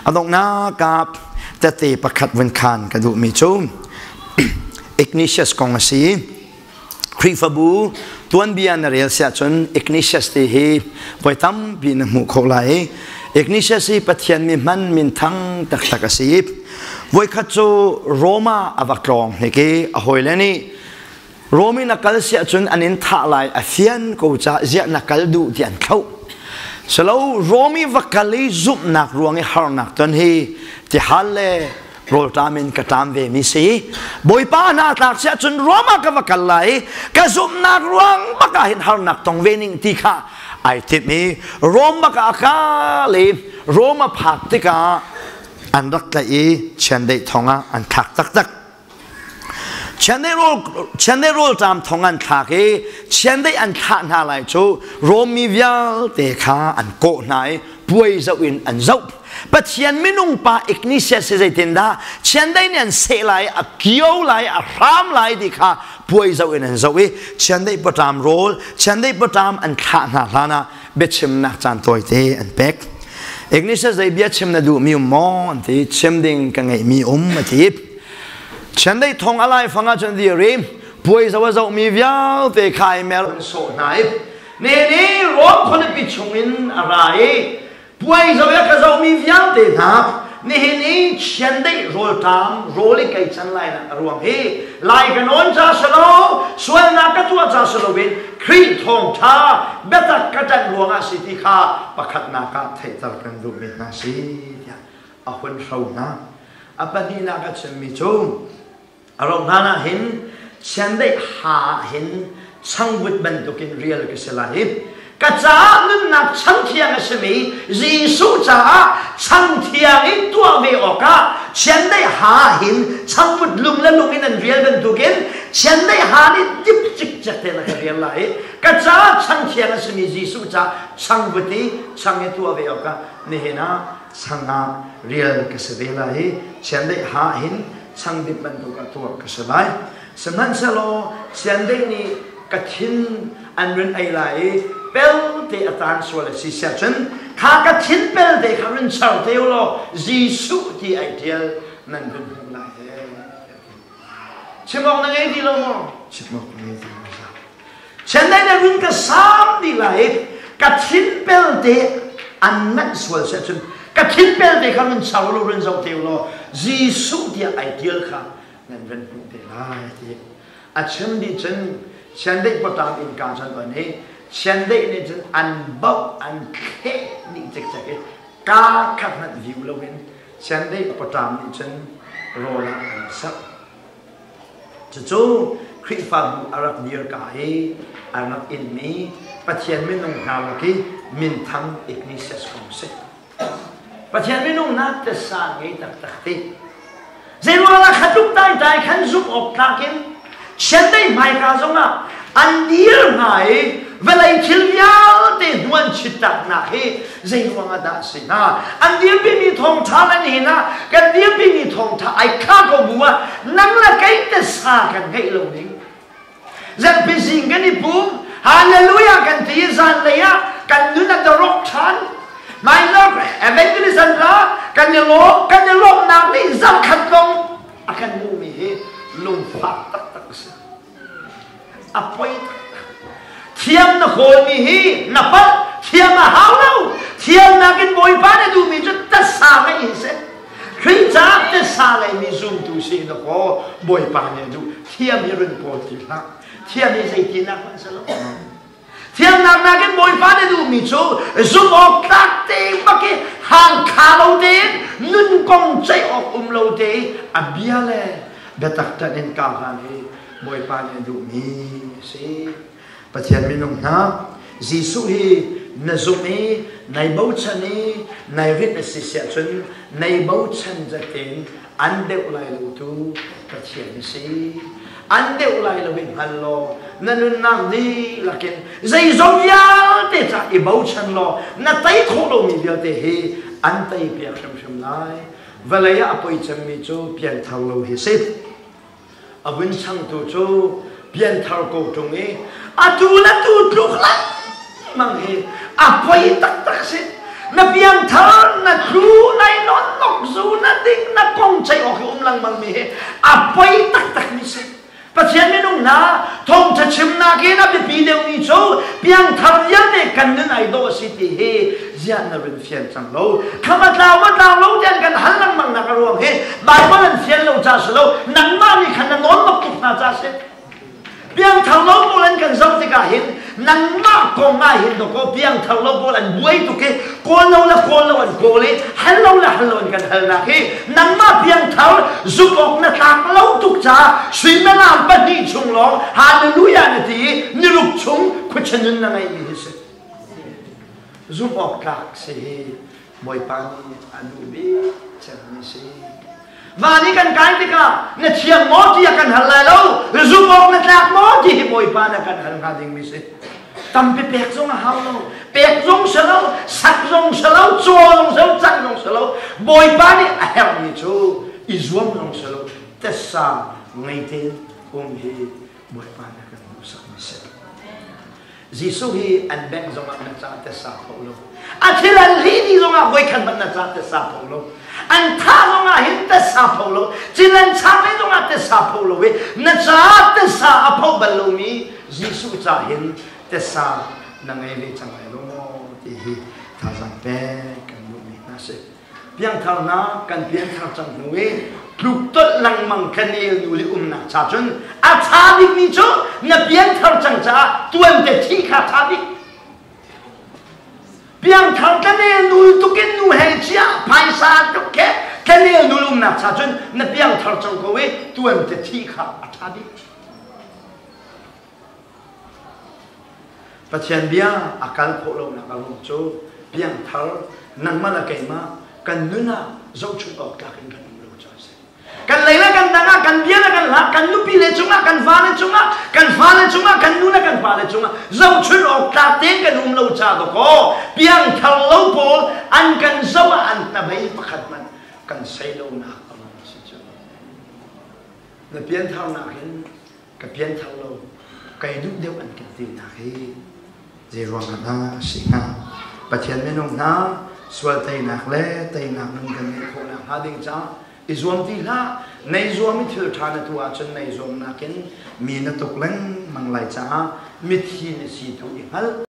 A donghnak ah tete pakhat vun khan ka duhmi cu Ignatius kong a si. Khrihfabu tuanbia na rel siah cun Ignatius ti hi voi tampi na hmuh khawh lai. Ignatius hi Pathian mi hman minthang taktak a si. Voikhat cu Roma a va tlawng hnik i a hawile nih Rom in a kal siah cun an in thah lai a fian ko ca ziah na kal duh ti an thloh. Salo Rom i va kal i zumhnak ruang i harnak ton hi tihal le rawlṭam in ka ṭam ve mi si. Bawipa hna tlak siah cun Rom ah ka va kal lai i ka zumhnak ruang bak ah hin harnak tong ve ning ti kha ai timh i Rom bak ah a kal i Rom a phak tikah an rak tlaih i chiandeih thong ah an thlak taktak. Chiandeih rawlṭam thong an thlak i chiandeih an thlah hna lai cu Rom mi vialte kha an kawh hna i puai zoh in an zoh. Pathian minung pa Ignatius hi zeitindah chiandeih nih an seh lai, a kio lai, a hram lai ti kha puai zoh in an zoh i chiandeih paṭam rawl, chiandeih paṭam an thlah hna hlanah biachimnak caan tawite an pek. Ignatius zei bia chim na duhmi um maw an ti chim ding ka ngeihmi um a ti. Chiandeih thong a laifang ah cun dir i puai zo a zohmi vialte kha i mer an sawh hna i ne ni Rom khualipi chungin a ra i puai zo a ka zohmi vialte hna nihin i chiandeih rawlṭam rawl i kei can lai nak a ruang hi lai ka nawn ca si lo sualnak ka tuah ca si loin Khrih thawngṭha biatak ka ṭanh ruangah si ti kha pakhatnak ah theihter kan duhmi hna si tiah a hun hro hna. A pahnihnak a chimmi cu a ro hlan ah hin chiandeih ha ah hin changvut bantukin rial ka si lai i ka caah nunnak changthiang a simi Jesuh caah changthiang in tuah ve awkah chiandeih ha ah hin changvut lung le lung in an rial bantukin chiandeih ha nih dip cikcek tein a ka rial lai i ka caah changthiang a simi Jesuh caah changvut i chang i tuah ve awkah nihin ah chang ah rial ka si ve lai i chiandeih ha hin changdip bantuk ah tuah ka si lai. Sihmanhsehlaw chiandeih nih ka thin an run ei lai i pelte a taan sual a si siah cun kha ka thin pelte kha run char te u law Jesuh ti ai ṭial nan run hmuh lai he. Chim awk na ngei ti lo maw? Chim awk na ngei ti lo. Chiandeih nih run ka sam dih lai i ka thin pelte an manh sual seh cun ka thin pelte kha run char u law run zoh te u law Jesuh tiah ai ṭial kha nan van hmuh te lai ti a chim dih cun chiandeih pawṭam innka cun on i chiandeih nih cun an bauh an thleh dih cikcek i kaa khat hmanh viu loin chiandeih pawṭam nih cun rawl ah an sak. Cucu Khrihfabu a rak dirka i a rak inmi Pathian minung hna lak i minthang Ignatius kong si. Pathian minung nak tasa ngei taktak ti. Zeiruangah khatluk taitai khan zumh awk tlak in chiandeih hmaika zongah an dir hna i vawlei thil vialte hnuan chittaknak hi zeiruangah dah a si hnga? An dirpimi thawngṭha le nihin ah kan dirpimi thawngṭha ai kha ko bu ah nang le kei tasa kan ngeih lo ning. Zarhpi zing kan i pum, hallelujah kan ti i zanlei ah kan nun a dorok ṭhan. Minor evangelism la kan i lawm, kan i lawmhnak nih zarkhat lawng a kan hmuhmi hi lungfak taktak a si. A poi taktak. Thiam na kawlmi hi na palh, thiam a hau lo. Thiamnak in Bawipa na duhmi cu tasa ngeih hi si. Khrih caah tasa ngeimi zumtu si na kaw Bawipa nih a duh. Thiam hi run kawl ti hlah. Thiam hi zeitinak hmanh si lo. Thiamnak nakin Bawipa nih duhmi cu zumh awk tlak te bak i hangkha lo tein nun kong ceih awk um lo te i a bia le biatak ṭanh in kar hlan hi Bawipa nih a duhmi a si. Pathian minung hna, Jesuh hi na zumh i nai bochan i nai rinh a si siah cun nai bochan zatin an deuh lai lo tu Pathian a si. An deuh lai lo i hngal law na nunnak dihlak in zeizong vialte ca i bochan law na tei khawh lomi vialte hi an tei piak hrimhrim lai. Vawlei ah a poi cemmi cu pianthar lo hi si. A vun changtu cu pianthar ko ṭung i atu le tu tluk lengmang hi a poi taktak si. Na piangthar na tlu nai nawn ding na kong ceih awk hi um lengmang mi hi a poi taktak mi si. Pathian minung hna thawngṭha chimnak in a biapi deuhmi cu piangthar vialte kan nun ai dawh a si ti hi ziah na run fian cang lo. Kham a tlau ma tlau lo tiang kan hal lengmang nak a ruang hi Baibal an fian lo ca si lo, nangmah nih khan na nawn bak tuk hna ca si. Piangthar lo pawl an kan zoh tikah hin nangmah kong ah hin dawkaw piangthar lo pawl an buai tuk i kawl lo le kawl lo an kawl i hal lo le hal lo an kan halnak hi nangmah piangthar zumh awk na tlak lo tuk caah suimilam pahnih chung lawng hallelujah na ti i niruk chung khuachia nun na ngeihmi hi si. Zumh awk tlak si hi Bawipa nih a duh bik cemmi si. Van i kan kai tikah na thiam maw ti a kan hal lai lo, zumh awk na tlak maw ti hi Bawipa na kan hal hnga dingmi si. Tampi pek zong a hau lo, pek zong si lo, sak zong si lo, caw zong si lo, cang zong si lo. Bawipa nih a herhmi cu i zuam zong si lo, tessa ngei tein um hi Bawipa nih a kan duhsakmi si. Jesuh hi an bengh zongah na ca tessa kho lo. A thil an hlih dih zongah voikhat hmanh na ca tessa kho lo. An thah zongah hin tessa pho lo. Cil an chak le zongah tessa pho lo i na ca tessa a pho bal lomi Jesuh ca hin tessa na ngei ve cang lai lo maw ti hi thazaang pek kan duhmi hna si. Piangtharnak kan pianthar cang hnu i tluktolh lengmang kan el nu le umnak cha cun a ṭha bikmi cu na pianthar cang caah tuan te thi kha ṭha bik. Piangthar tlanel nul tukin nu hei chia phaisa tuk khe tlanel nul umnak cha cun na piangthar cang ko i tuan te thi kha a ṭha bik. Pathian bia a kal khawh lonak a ruang cu piangthar nangmah le keimah kan nun ah zohchunh awk tlak in kan um lo caah a si. Kan lei le kan dang ah, kan bia le kan hla, kan nupi le cungah, kan fale cungah, kan fale cungah, kan nu le kan pale cungah zohchunh awk tlak tein kan um lo caah dawkaw piangthar lo pawl an kan zoh ah an hnabei pakhat hmanh kan sei lonak a ruang a si cu. Na piantharnak hin ka pianthar lo kai duh deuh an kan tinak hi zei ruangah dah a si hnga? Pathian minung hna sual teinak le teinak nun kan ngeih khawh nakhnga ding caah i zuam ti hlah. Nei zuam i thil ṭha na tuah ahcun nei zuamnak in mi na tuk lengmang lai caah mithi na si tu i hngal.